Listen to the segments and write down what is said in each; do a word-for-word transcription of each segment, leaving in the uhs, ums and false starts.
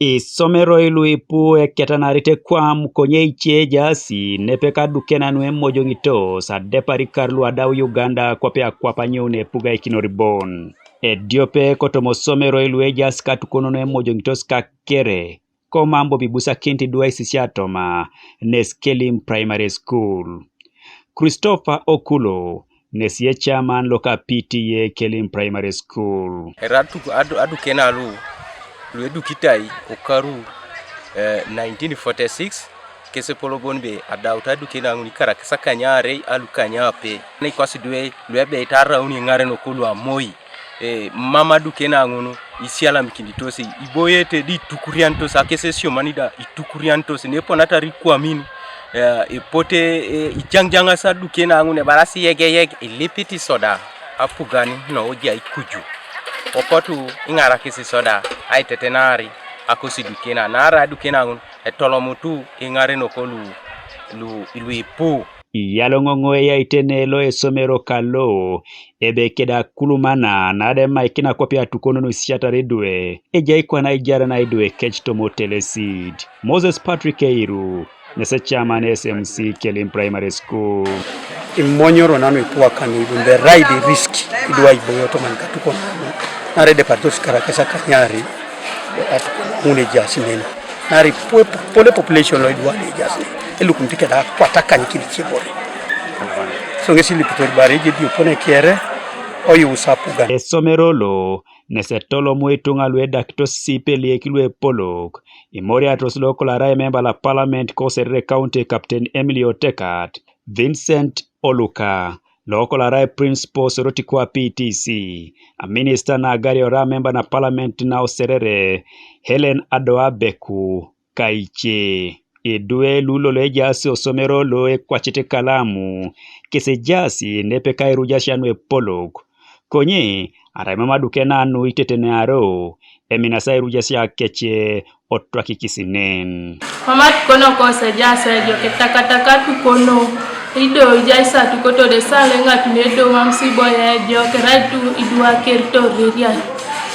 Isomeroi lu ipu eketanarit ekwam konye ice ejaasi nepeka adukena nu emojoŋitos adepar ikar lu adau Uganda kwape akwap anyoun epugaikinor bon. Ediope kotoma osomeroi lu ejaas katukono nu emojoŋitos kakere, komam bobo ibusakinit idwe isisia toma nes Kelim Primary School. Christopher Okulo, nesi echairman loka P T A Kelim Primary School. Erai adu- adukena lu, lu edukitai okaru eh, nineteen forty-six, kesepolo bon be adaut adukena ŋun ikarakis akanyaarei alukanyape. Neikwas idwe lu ebeit araun eŋaren okolu amoi. E, mam adukena ŋun isialamikinitosi, iboyete di itukurianitos, akesesiomani da itukurianitos, neponatar ikwamin, e, epote, e, ijaŋjaŋas adukena ŋun ebarasi yegeyeg, ilipit isoda apugan noujai kuju. Okotu iŋarakis isoda aitetenari akosi dukena, naarai adukena ŋun etolomutu iŋarenok lu, lu, lu ipu. Iyaloŋoŋo eyaitene lo esomero kalo, ebe keda kulumana nade maikina kwape atukono nu isisiatar idwe, ejai kwana aijar na idwe kec toma Otelesit. Moses Patrick Eiru, nese chairman S M C Kelim Primary School. Imonyoro nanu ipu akanu idumbe raid risk idwe aiboyo toma katukono nu. Nare de partos karakasa kanyari atukono ŋun ejaas neni. Nari pole population lo idwe ne ejaas ne elukumit keda akwatakan kidi cebore. So ŋesi ilipitor bare ejedi opone kere oyuus apugan. Esomero lo nes etolomu ituŋa lu edakitos sipeliek lu epolok, imoriatos lo kolo arai ememba lo parliament ko Serere County Captain Emily Otekat, Vincent Oluka, lo kolo arai principal Soroti kwa P T C, aminista na agari ora memba na parliament na Oserere, Helen Adoa Beku, kaice. Idwe lu lolo ejaas osomero lo ekwacit kalamu, kes ejaas nepe ka irujasia nu epolok. Konye, arai mam adukena nu itetenearo, eminasi airujasia kec otwakikis nen. Mama tukono kose jasa ejo kitakataka tukono ido ijaisa tukotode sale ŋat nedo mam siboya ejo keraitu idwa kerito ririan.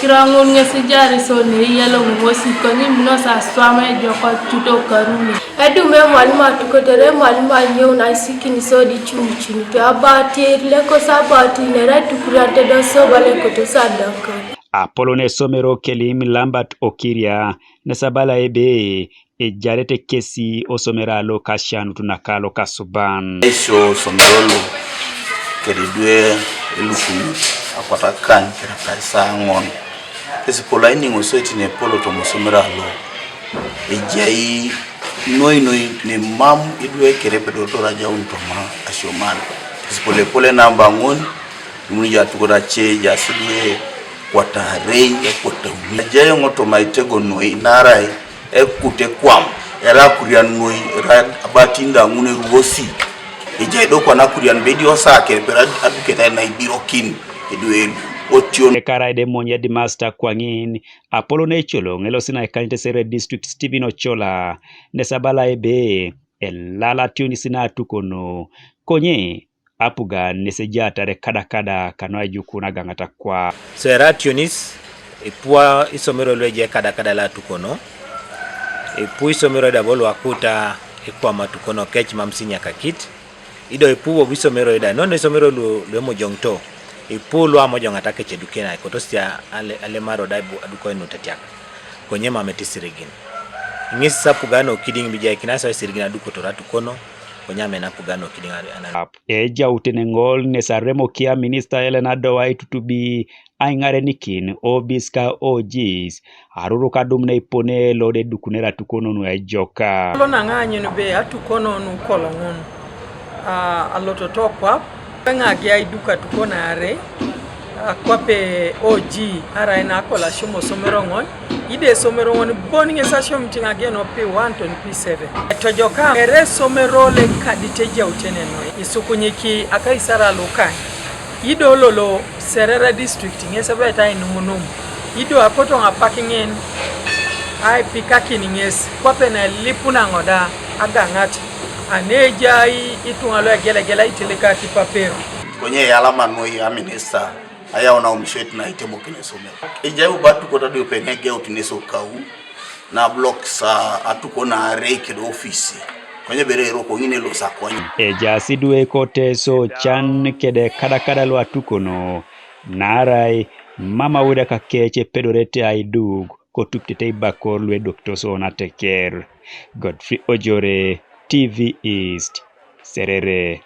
Kiraŋun ŋes ijari so ne iyaloŋ ŋosi konyi minosa swama ejo kocuto karumi. Edume mwalimu atukotore mwalimu anyeu na isikini so di chuni chuni pe abatir lekos abatir nera tukuriante do soba lekoto sadaka. Apolon esomero Kelim Lambert Okiria nesabala ebe ejarete kesi osomero alo kasianut naka lokasuban. Aisio osomero lo kedidwe elukunit akwatakany kerakai saa ŋon. Kesi polo ainiŋ osoit nepolo tomosomero alo ejai noi noi nemam idwe kerepedotor ajaun toma asioman. Kesi polo epole namba ŋon Imuni ja tukot ace ja sidwe kwatarei ekwatauni. Aja eoŋ toma itego noi naarai ekut ekwam, era akurian noi, era abatin da ŋun eruosi. Ejai do kwana akurian bedio sake pera aduketai naibirokin edwe elu otion. Ekarai de monye di master kwaŋin apolo necoloŋ elosi naikanyit Serere district Stephen Ochola nesabala ebe elalationis natukono konye apugan nes ejaatare kadakada kanu ajuku nagaŋata kwa. So erationis ipua isomero lueje kadakada la tukono, ipu isomero dabo luakuta ikwama tukono kec mam sinyakakit, ido ipu bobo isomero ida nono isomero lu, luemojoŋto, ipu luamojoŋata kec edukenai kotosia ale, alemaro da ibu adukoinut etiak. Konye mam etisirigin. Ŋes apugan okidiŋ bijaikinai so isirigin adukotor atukono, konye amen apugan okidiŋ ana. Ejautene ŋol nes aremokia minista Ellen Adoa aitutubi aiŋarenikin obis ka ojis aruruk adum neipone lode dukunere atukono nu ejoka. Lo naŋaanyun be atukono nu koloŋun a alototo kwap. Eŋagia iduka tuko naarei, a, kwape O G, arai na akola asiomo osomero ŋon, ide esomero ŋon bon ŋes asiomit ŋagen o P one toni P seven. Etojoka ere esomero le kadit ejautene noi, isukunyiki akaisara lukany, ido lolo Serere district ŋes ebeit ainumunum, ido akoto ŋapak ŋin aipikakin ŋes, kwape na elipuna ŋoda agaŋat. Ane ejai ituŋa lu egelegela aiteleka akipaper. Konye eyalama noi aminista ayau naumishoit naitemokin esomero. Ejai bobo atukot adiope negeut nes okau, Na blocks uh, atuko na rei kede ofisi. Konye bere ero kongine lo sa konye. Ejaasi duwe ko Teso can kede kadakada lo atukono, naarai mam awuda kakec epedorete aiduk kotupitete ibakor lu edokito so nateker. Godfrey Ojore, T V East, Serere.